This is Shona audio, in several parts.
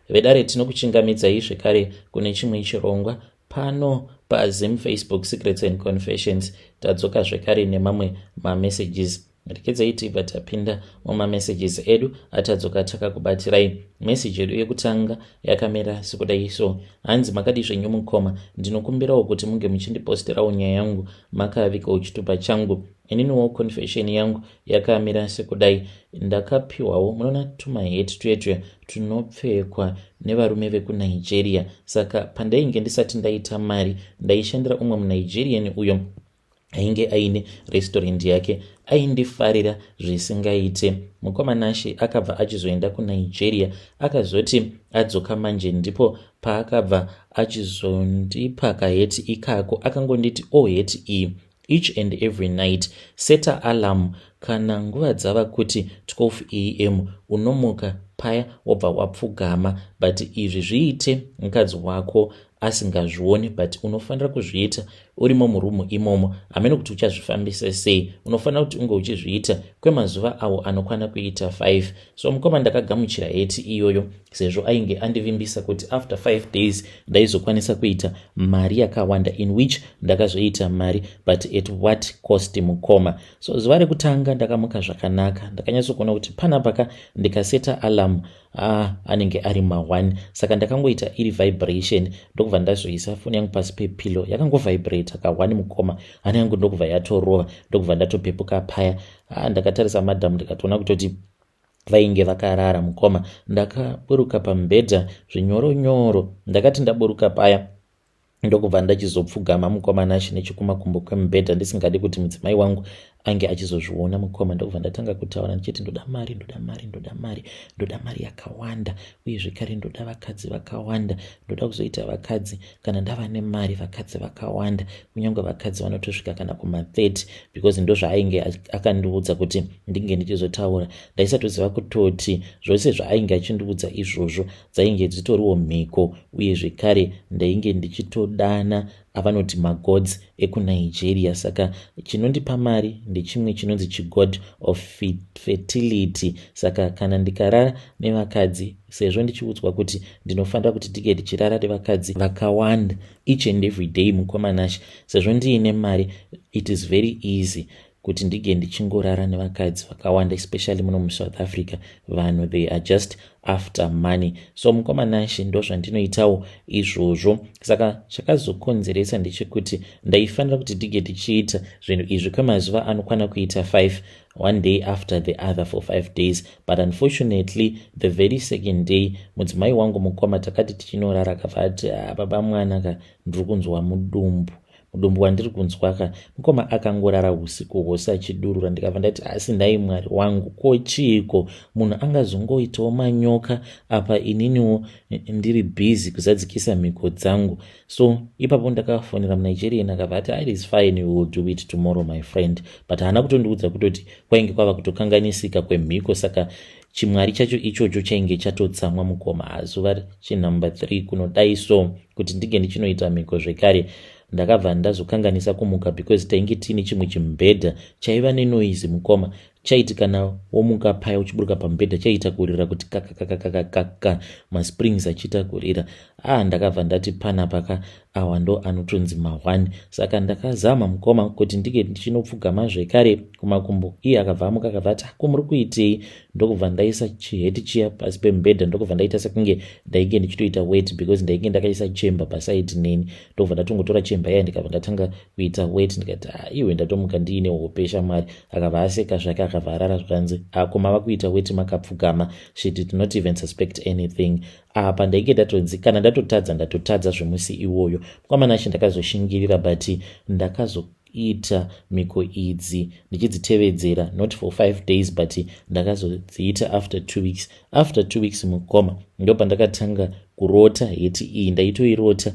Vedare, tinokuchingamidzai zvekare kune chimwe chirongwa pano paZim Facebook Secrets and Confessions. Tadzoka zvekare nemamwe mamessages. Rekedzai tibva tapinda mumamessages edu atadzoka takakubatirai. Meseji yedu yekutanga yakamira sekudai so. Hanzi, "Makadi zvenyu mukoma? Ndinokumbirawo kuti munge muchindiposterawo nyaya yangu makavikawo chitupa changu. Ininiwo confession yangu yakamira sekudai. Ndakapiwawo, munoona tumaheti tuye tuya tunopfekwa nevarume vekuNigeria. Saka pandainge ndisati ndaita mari, ndaishandira umwe muNigerian uyo ainge aine restaurant yake. Aindifarira zvisingaite, mukoma Nashe. Akabva achizoenda kuNigeria. Akazoti adzoka manje, ndipo paakabva achizondipa kaheti ikako. Akangonditi, 'O oh, heti iyi, each and every night seta alarm. Kana nguva dzava kuti 12 a.m., unomuka paya, wobva wapfugama. But izvi zviite mukadzi wako asingazvioni, but unofanira kuzviita urimo murumu imomo. Hamene kuti uchazvifambisa sei. Unofanira kuti unge uchizviita kwemazuva awo anokwana kuita 5." So mukoma, ndakagamuchira heti iyoyo sezvo ainge andivimbisa kuti after 5 days ndaizokwanisa kuita mari yakawanda, in which ndakazoita mari, but at what cost, mukoma? So zuva rekutanga ndakamuka zvakanaka. Ndakanyatsokuona kuti panapaka ndikaseta alarm, ah, anenge ari ma1. Saka ndakangoita iri vibration, ndokubva ndazoisa foni yangu pasi pepillow. Yakangovibrata ka1, mukoma, hana yangu ndokubva yatorova, ndokubva ndatopepuka paya. Ah, ndakatarisa madhamu, ndikatoona kutoti vainge vakarara. Mukoma, ndakaburuka pamubhedha zvinyoronyoro. Ndakati ndaburuka paya, ndokubva ndachizopfugama, mukoma Nashe, nechekumakumbo kwemubhedha, ndisingadi kuti mudzimai wangu ange achizozviona, mukoma. Ndokubva ndatanga kutaura ndichiti, "Ndoda mari, ndoda mari, ndoda mari, ndoda mari yakawanda, uye zvekare ndoda vakadzi vakawanda. Ndoda kuzoita vakadzi kana ndava nemari, vakadzi vakawanda, kunyange vakadzi vanotosvika kana kuma30, because ndozvaainge akandiudza kuti ndinge ndichizotaura." Ndaisatoziva kutoti zvose zvaainge achindiudza izvozvo dzainge dzitoriwo mhiko, uye zvekare ndainge ndichitodana avanoti magods ekuNigeria. Saka chinondipa mari ndechimwe chinonzi chigod of fertility. Saka kana ndikarara nevakadzi, sezvo ndichiudzwa kuti ndinofanira kuti ndinge ndichirara nevakadzi vakawanda each and every day, mukoma Nashe, sezvo ndiine mari, it is very easy kuti ndinge ndichingorara nevakadzi vakawanda, especially muno muSouth Africa. Vanhu, they are just after money. So mukoma Nashe, ndo zvandinoitawo izvozvo. Saka chakazokonzeresa ndechekuti ndaifanira kuti ndinge ndichiita zvinhu izvi kwemazuva anokwana kuita 5, one day after the other for 5 days. But unfortunately, the very second day, mudzimai wangu, mukoma, takati tichinorara, akabva ati, ah, "Baba mwana ka, ndiri kunzwa mudumbu. Mudumbu wandiri kunzwa ka." Mukoma, akangorara usiku hwose achidurura. Ndikabva ndati, "Asi ndai Mwari wangu, ko chiiko? Munhu angazongoitawo manyoka apa ininiwo ndiri busy kuzadzikisa mhiko dzangu?" So ipapo ndakafonera muNigerian. Akabva ati, "It is fine, we will do it tomorrow, my friend." But haana kutondiudza kutoti kwainge kwava kutokanganisika kwemhiko. Saka chimwari chacho ichocho chainge chatotsamwa, mukoma. Zuva chinumber 3 kunodai so kuti ndinge ndichinoita mhiko zvekare, ndakabva ndazokanganisa kumuka because tainge tiine chimwe chimubhedha chaiva nenoise, mukoma. Chaiti kana womuka paya uchiburuka pamubhedha, chaiita kurira kuti kakakakakaka, masprings achiita kurira. Ah, ndakabva ndati, "Panapa ka, awa ndo anotonzi ma1." Saka ndakazama, mukoma, kuti ndinge ndichinopfugama zvekare kumakumbo. Iye akabva amuka, akabva ati, "Ko muri kuitei?" Ndokubva ndaisa chiheti chiya pasi pemubhedha, ndokubva ndaita sekunge ndainge ndichitoita wet, because ndainge ndakaisa chemba pasaidi neni. Ndokubva ndatongotora chemba iya, ndikabva ndatanga kuita wet. Ndikati, "Ah, iwe, ndatomuka ndiine hope, shamwari." Akabva aseka zvake, akabva arara. Zvikanzi, "Ako mava kuita weti makapfugama." She did not even suspect anything. Apa ndainge ndatonzi kana ndatotadza, ndatotadza zvemusi iwoyo. Mukoma Nashe, ndakazoshingirira, but ndakazoita mhiko idzi ndichidzitevedzera not for 5 days, but ndakazodziita after 2 weeks. After 2 weeks, mukoma, ndo pandakatanga kurota heti iyi. Ndaitoirota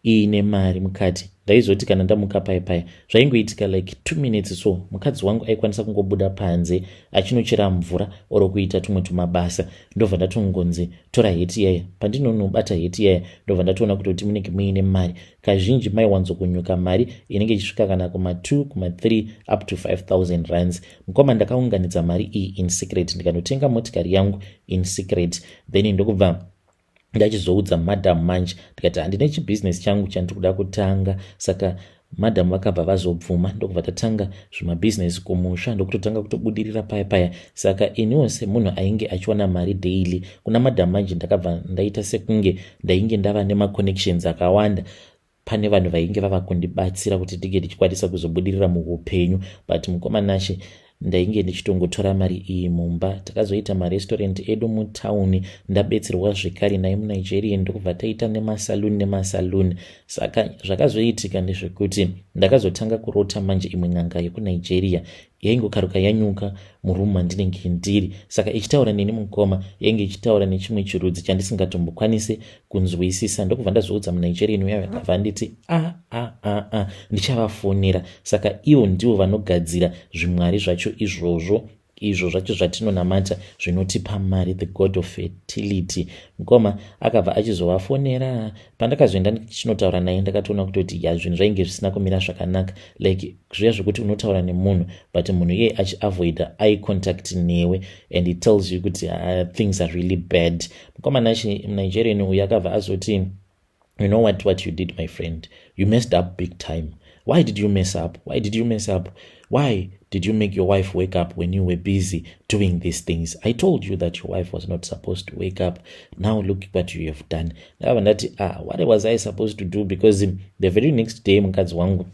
iine mari mukati. Ndaizoti kana ndamuka pai pai, zvaingoitika like 2 minutes so, mukadzi wangu aikwanisa kungobuda panze achinochera mvura or kuita tumwe tumabasa, ndobva ndatongonzi, "Tora heti yaya." Pandinonobata heti yaya, ndobva ndatoona kutoti munenge muine mari. Kazhinji maiwanzokunyuka mari inenge ichisvika kana kuma2, kuma3, up to 5000 rands. Mukoma, ndakaunganidza mari iyi in secret, ndikanotenga motikari yangu in secret. Then ndokubva Ndachizoudza madam manje, ndikati handine chibhizinesi changu chandiri kuda kutanga. Saka madam vakabva vazobvuma, ndokubva tatanga zvimabhizinesi kumusha, ndokutotanga kutobudirira paya paya. Saka iniwo semunhu ainge achiwana mari daily kuna madam manje, ndakabva ndaita sekunge ndainge ndava nemaconnections akawanda pane vanhu vainge vava kundibatsira kuti ndinge ndichikwanisa kuzobudirira muupenyu. But mukoma Nashe, ndainge ndichitongotora mari iyi mumba. Takazoita marestaurant edu mutauni, ndabetserwa zvekare naye muNigeria, ndokubva taita nemasaluni nemasaluni. Saka zvakazoitika ndezvekuti ndakazotanga kurota manje imwe n'anga yekuNigeria yaingokaruka yanyuka murumu mandinenge ndiri. Saka ichitaura neni, mukoma, yainge ichitaura nechimwe chirudzi chandisingatombokwanisi kunzwisisa. Ndokubva ndazoudza muNigerian uya, akabva anditi, "A a a a, ndichavafonera." Saka ivo ndivo vanogadzira zvimwari zvacho izvozvo, izvo zvacho zvatinonamata zvinotipa mari, the god of fertility. Mukoma, akabva achizovafonera. Pandakazoenda ndichinotaura naye, ndakatoona kutoti ya, zvinhu zvainge zvisina kumira zvakanaka, like zviya zvekuti unotaura nemunhu but munhu iye achiavoida eye contact newe and he tells you kuti things are really bad. Mukoma Nashe, muNigerian uyu akabva azoti, "You know what you did, my friend? You messed up big time. Why did you mess up? Why did you mess up? Why did you make your wife wake up when you were busy doing these things? I told you that your wife was not supposed to wake up. Now look what you have done." Ndakabva ndati, "Ah, what was I supposed to do?" Because the very next day mukadzi wangu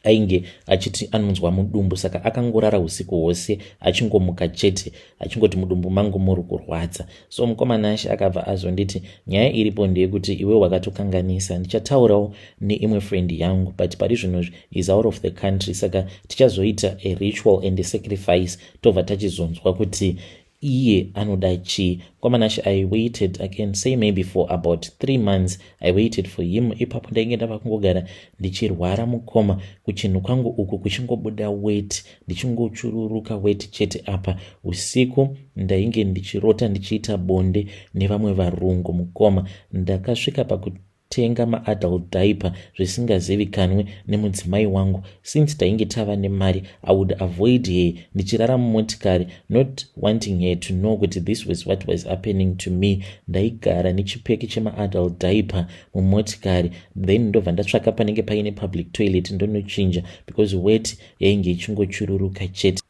ainge achiti anonzwa mudumbu, saka akangorara usiku hwose, achingomuka chete achingoti, "Mudumbu mangu muri kurwadza." So mukoma Nashe, akabva azonditi, "Nyaya iripo ndeyekuti iwe wakatokanganisa. Ndichataurawo neimwe friend yangu, but pari zvinozvi is out of the country. Saka tichazoita a ritual and a sacrifice, tobva tachizonzwa kuti iye anoda chii." Mukoma Nashe, I waited, I can say maybe for about 3 months I waited for him. Ipapo ndainge ndava kungogara ndichirwara, mukoma, kuchinhu kwangu uku kuchingobuda weti, ndichingochururuka weti chete. Apa usiku ndainge ndichirota ndichiita bonde nevamwe varungu. Mukoma, ndakasvika pakutenga maadult diaper zvisingazivikanwe nemudzimai wangu. Since tainge tava nemari, I would avoid her, ndichirara mumotikari, not wanting her to know kuti this was what was happening to me. Ndaigara nechipeki chemaadult diaper mumotikari, then ndobva ndatsvaka panenge paine public toilet, ndonochinja, because weti yainge ichingochururuka chete.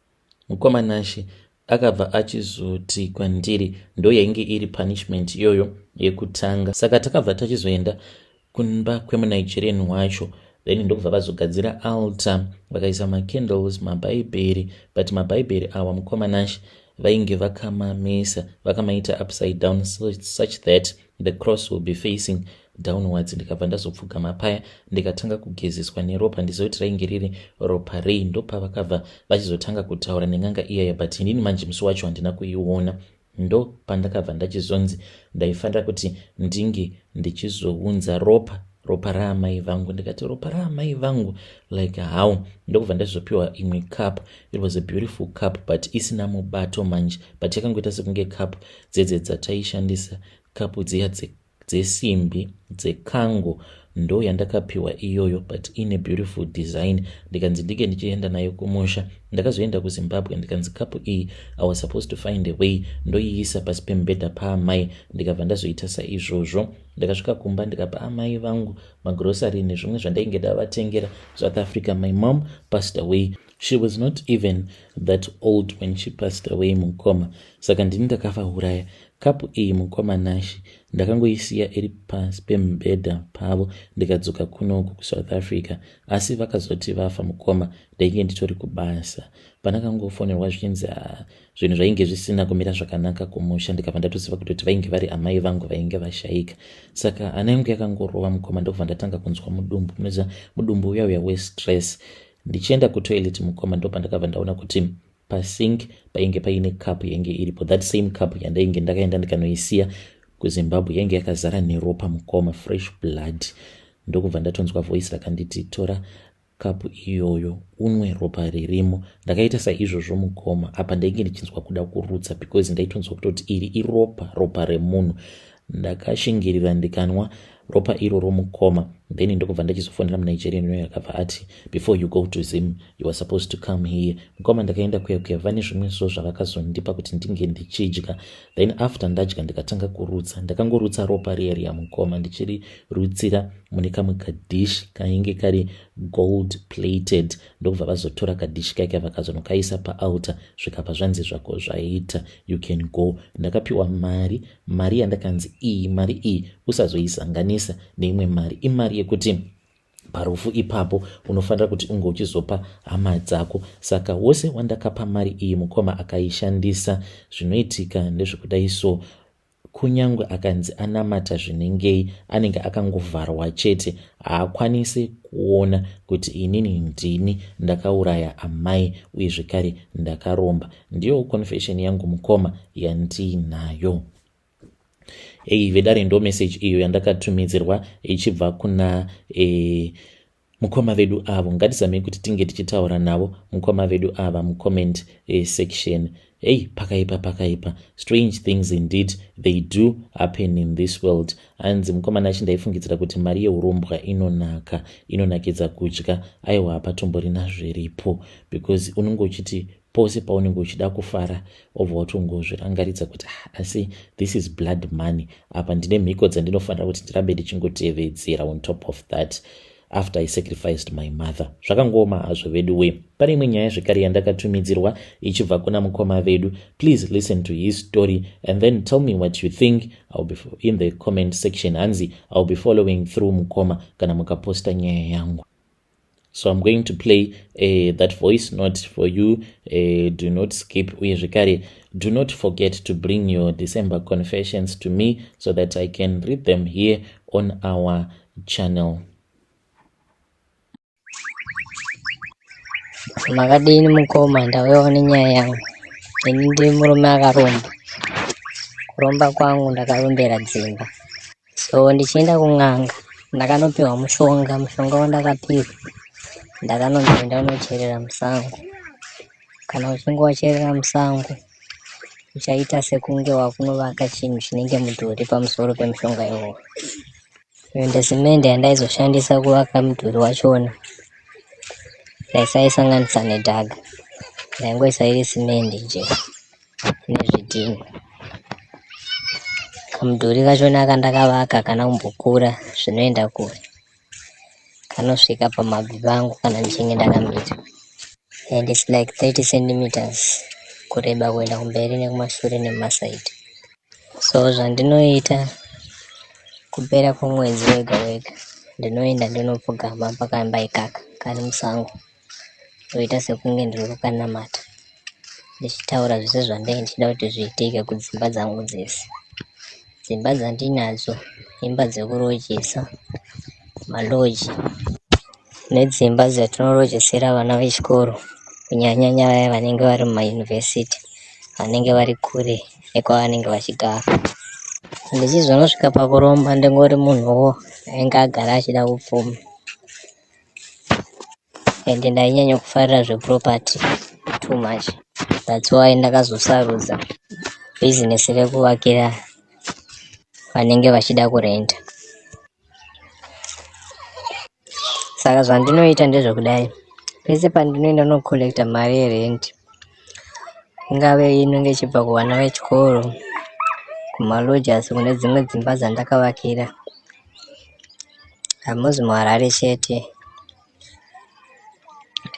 Mukoma Nashe, akabva achizoti kwandiri ndo yainge iri punishment iyoyo yekutanga. Saka takabva tachizoenda kumba kwemuNigerian wacho, then ndokubva vazogadzira altar, vakaisa macandles, mabhaibheri. But mabhaibheri awa, mukoma Nashe, vainge vakamamisa, vakamaita upside down so, such that the cross will be facing downwards. Ndikabva ndazopfugama paya, ndikatanga kugezeswa neropa. Ndiziva kuti rainge riri ropa rei. Ndopavakabva vachizotanga kutaura nen'anga iyaya, but inini manje musi wacho handina kuiona. Ndo pandakabva ndachizonzi ndaifanira kuti ndinge ndichizounza ropa raamai vangu. Ndikati, "Ropa raamai vangu? Like how?" Ndokubva ndachizopiwa imwe cup. It was a beautiful cup, but isina mubato manje, but yakangoita sekunge cup dzedze dzataishandisa, kapu dziya dzesimbi dzekango. Ndo yandakapiwa iyoyo, but ine beautiful design. Ndikanzi ndike ndichienda nayo kumusha. Ndakazoenda kuZimbabwe, ndikanzi kapu iyi, I was supposed to find a way ndoiisa pasi pemubhedha paamai. Ndikabva ndazoita saizvozvo. Ndakasvika kumba, ndikapa amai vangu magrosary nezvimwe zvandainge ndavatengera South Africa. My mom passed away. She was not even that old when she passed away, mukoma. Saka ndini ndakavauraya. Kapu iyi, mukoma Nashe, ndakangoisiya iri pasi pemubhedha pavo, ndikadzoka kunoku kuSouth Africa. Asi vakazoti vafa, mukoma, ndainge nditori kubasa. Pandakangofonerwa zvichinzi zvinhu zvainge zvisina kumira zvakanaka kumusha, ndikabva ndatoziva kutoti vainge vari amai vangu vainge vashayika. Saka hana yangu yakangorova, mukoma, ndokubva ndatanga kunzwa mudumbu. Munoziva mudumbu uya uya westress. Ndichienda kutoilet, mukoma, ndopandakabva ndaona kuti pasink painge paine cup yainge iripo, that same cup yandainge ndakaenda ndikanoisiya kuZimbabwe. Yainge yakazara neropa, mukoma, fresh blood. Ndokubva ndatonzwa voice rakanditi, "Tora kapu iyoyo, unwe ropa ririmo." Ndakaita saizvozvo, mukoma. Apa ndainge ndichinzwa kuda kurutsa because ndaitonzwa kutoti iri iropa, ropa remunhu. Ndakashingirira, ndikanwa ropa iroro, mukoma. Then ndokubva ndachizofonera muNigerian uyo, akabva ati, "Before you go to Zim, you are supposed to come here." Mukoma, ndakaenda kuya kuya, vane zvimwe so zvavakazondipa kuti ndinge ndichidya. Then after ndadya, ndikatanga kurutsa. Ndakangorutsa ropa riya riya, mukoma, ndichirirutsira mune kamwe kadhishi kainge kari gold plated. Ndokubva vazotora kadhishi kaika, vakazonokaisa paaltar. Zvikabva zvanzi, "Zvako zvaita, you can go." Ndakapiwa mari. Mari yandakanzi iyi, mari iyi usazoisanganisa neimwe mari, imari yekuti parufu ipapo unofanira kuti unge uchizopa hama dzako. Saka wose wandakapa mari iyi, mukoma, akaishandisa, zvinoitika ndezvekudai so: kunyange akanzi anamata zvinengei, anenge akangovharwa chete, haakwanisi kuona kuti inini ndini ndakauraya amai, uye zvekare ndakaromba. Ndiyo confession yangu, mukoma, yandiinayo. Ei vedare, ndo message iyo yandakatumidzirwa ichibva kuna mukoma vedu avo. Ngatizamei kuti tinge tichitaura navo mukoma vedu ava mucomment section. Ei, pakaipa, pakaipa. Strange things indeed, they do happen in this world. Anzi, "Mukomana achi, ndaifungidzira kuti mari yeurombwa inonaka, inonakidza kudya. Aiwa, hapatomborina zviripo, because unenge uchiti pose paunenge uchida kufara, obva watongozvirangaridza kuti, ah, asi this is blood money. Apa ndine mhiko dzandinofanira kuti ndirambe ndichingotevedzera. On top of that, after I sacrificed my mother." Zvakangooma hazvo vedu we. Pane imwe nyaya zvekare yandakatumidzirwa ichibva kuna mukoma vedu. Please listen to his story and then tell me what you think. I'll be in the comment section. Hanzi, "I'll be following through, mukoma, kana mukaposta nyaya yangu." So I'm going to play that voice note for you. Do not skip. Uye zvekare, do not forget to bring your December confessions to me so that I can read them here on our channel. Makadini mukoma, ndauyawo nenyaya yangu. Ini ndiri murume akaromba. Kuromba kwangu ndakarombera dzimba. So ndichienda kun'anga ndakanopiwa mushonga. Mushonga wandakapiwa, ndakanonzi ndanocherera musango. Kana uchinge wacherera musango, uchaita sekunge wakunovaka chinhu chinenge mudhuri pamusoro pemushonga iwowo. Ende simende yandaizoshandisa kuvaka mudhuri wachona ndaisaisanganisa nedhaga, ndaingoisa iri simende nje nezvidhinha. Kamudhuri kachona kandakavaka kana kumbokura zvinoenda kure, kanosvika pamabvi pangu kana ndichinge ndakamira, and it's like 30 centimeters kureba kuenda kumberi nekumashure nemumasaidi. So zvandinoita, kupera kwemwedzi wega wega ndinoenda ndinopfugama pakamba ikaka kari musango, ndoita sekunge ndiri kukanamata, ndichitaura zvese zvandenge ndichida kuti zviitike kudzimba dzangu dzese. Dzimba dzandinadzo imba dzekurojesa, maloji, nedzimba dzatinorojesera vana vechikoro, kunyanyanya vaya vanenge vari mumayunivhesiti, vanenge vari kure nekwavanenge vachigara. Ndichizonosvika pakuromba, ndingori munhuwo ainge agara achida kupfuma, ende ndainyanya kufarira zveproperty too much. That's why ndakazosarudza bhizinesi rekuvakira vanenge vachida kurenda. Saka zvandinoita ndezvekudai: pese pandinoenda nocollecta mari yerent, ingave inenge ichibva kuvana vechikoro, kumalodgers, kune dzimwe dzimba dzandakavakira, hamuzi muHarare chete,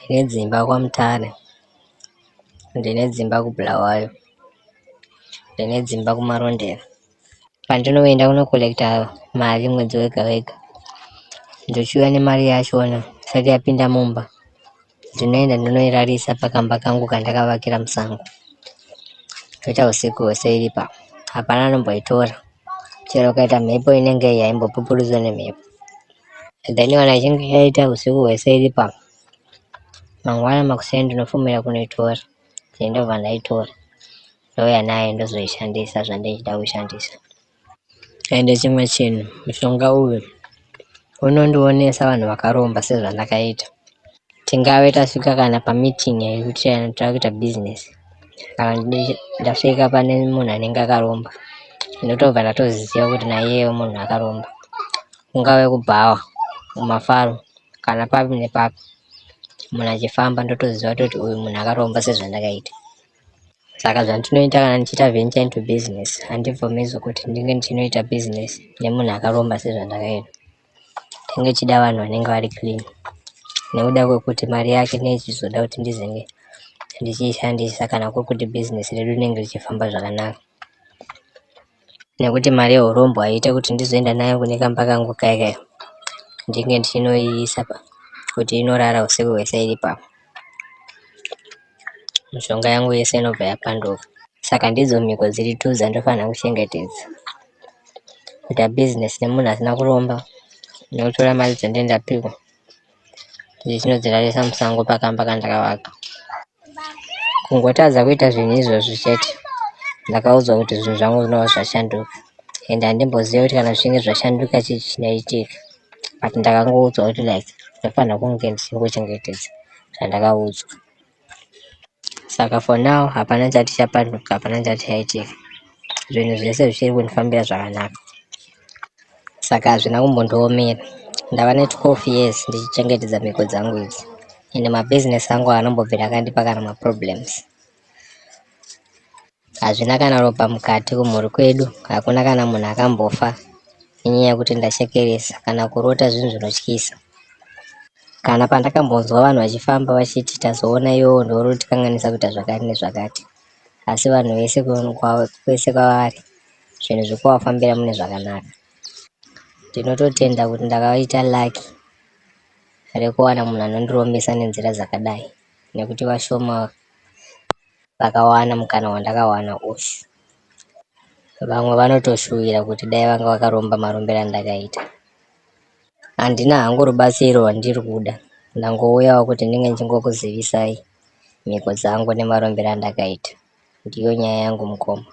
ndine dzimba kwaMutare, ndine dzimba kuBulawayo, ndine dzimba kuMarondera. Pandinoenda kunocollecta mari mwedzi wega wega, ndochiuya nemari yachona isati yapinda mumba, ndinoenda ndinoirarisa pakamba kangu kandakavakira musango, toita usiku hwese iripa. Hapana anomboitora, chero ukaita mhepo inenge yaimbopupurudzwa nemhepo. Then kana ichinge yaita usiku hwese iripa, mangwana makuseni ndinofumira kunoitora. Ndobva ndaitora, ndouya nayo, ndozoishandisa zvandichida kushandisa. Ende chimwe chinhu, mushonga uyu unondionesa vanhu vakaromba sezvandakaita. Tingave tasvika kana pameeting yekuti tava kuita business, kana ndasvika pane munhu anenge akaromba, ndotobva ndatoziva kuti naiyewo munhu akaromba. Kungave kubhawa, mumafaro kana papi nepapi munhu achifamba ndotoziva toti uyu munhu akaromba sezvandakaita. Saka zvandinoita kana ndichiita venture into business, handibvumidzwi kuti ndinge ndichinoita business nemunhu akaromba sezvandakaita. Tinge tichida vanhu vanenge vari clean nekuda kwekuti mari yake neichizoda kuti ndizenge ndichiishandisa kana kuri kuti business redu rinenge richifamba zvakanaka, nekuti mari yeurombo haiite kuti ndizoenda nayo kune kamba kangu kaya kaya ndinge ndichinoiisa kuti inorara usiku hwese iri papo, mishonga yangu yese inobva yapanduka. Saka ndidzo mhiko dziri two dzandofanira kuchengetedza: kuita bhizinesi nemunhu asina kuromba nekutora mari dzandenge ndapihwa ndichinodzirarisa musango pakamba kandakavaka. Kungotadza kuita zvinhu izvozvo chete, ndakaudzwa kuti zvinhu zvangu zvinova zvashanduka, and handimboziva kuti kana zvichinge zvashanduka chii chinoitika, but ndakangoudzwa kuti like ndofanira kunge ndichingochengetedza zvandakaudzwa. Saka for now hapana chati chapanduka, hapana chati chaitika, zvinhu zvese zvichiri kundifambira zvakanaka. Saka hazvina kumbondiomera. Ndava ne12 years ndichichengetedza mhiko dzangu idzi, ende mabhizinesi angu anombobvira akandipa kana maproblems. Hazvina kana ropa mukati kumhuri kwedu, hakuna kana munhu akambofa nenyaya yekuti ndachekeresa kana kurota zvinhu zvinotyisa. Kana pandakambonzwa vanhu vachifamba vachiti tazoona iwewo ndiwe tikanganisa kuita zvakati nezvakati, asi vanhu vese kwese kwavari zvinhu zviri kuvafambira mune zvakanaka. Ndinototenda kuti ndakaita lucky rekuwana munhu anondirombesa nenzira dzakadai, nekuti vashoma vakawana mukana wandakawana uyu. Vamwe vanotoshuwira kuti dai vanga vakaromba marombero andakaita. Handina hangu rubatsiro rwandiri kuda, ndangouyawo kuti ndinge ndichingokuzivisai mhiko dzangu nemarombero andakaita. Ndiyo nyaya yangu, mukoma.